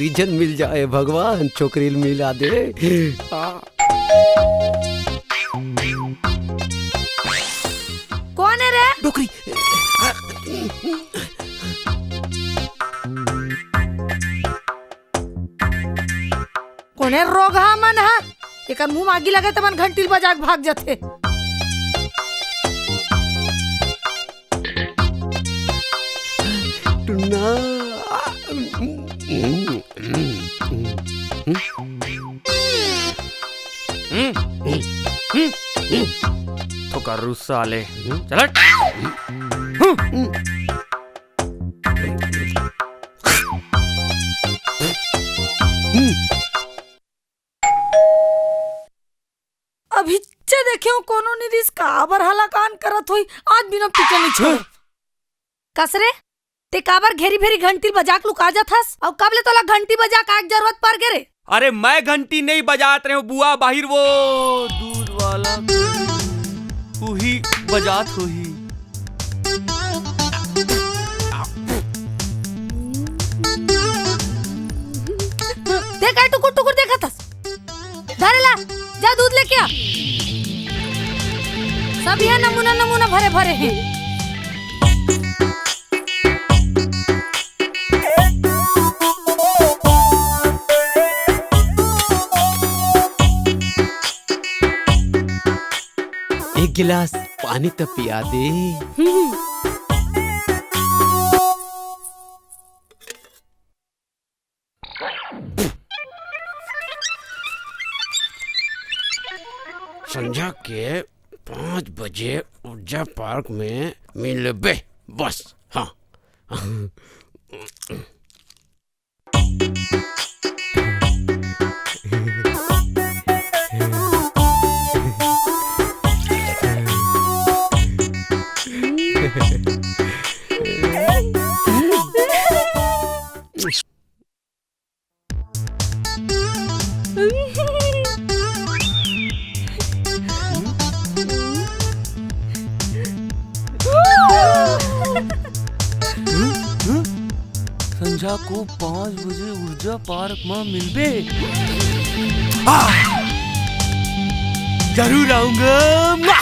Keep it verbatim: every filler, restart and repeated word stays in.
Region मिल जाए भगवान, छोकरी ल मिला दे। आ। कौन है रे? डोकरी। कोने रोगहा मन हा? एकर मुंह म आगी लगे त मन घंटी ल बजा के भाग जथे। टुन्ना। थोका रुस्सा ले। चल हट। अभिच्चे देखे हो कोनो निरीस काबर हलाकान करत होई, आज बिना पीटे नहीं छोड़। कस रे, ते काबर घेरी भेरी घंटी बजा के लुका जात हस? अउ कब ले तोला घंटी बजा के आए के जरूरत पड़ गे रे? अरे मैं घंटी नहीं बजात रहे हूँ बुआ, बाहिर वो दूध वाला उही बजात होही। देख, आई टुकुर टुकुर देखत हस। धरे ला, जा दूध लेके आ। सब यहाँ नमूना नमूना भरे भरे हैं। एक गिलास पानी तो पिया दे। हम्म। संझा के पाँच बजे ऊर्जा पार्क में मिलबे, बस। हाँ। संझा को पाँच बजे ऊर्जा पार्क में मिलबे। आ! जरूर आऊंगा।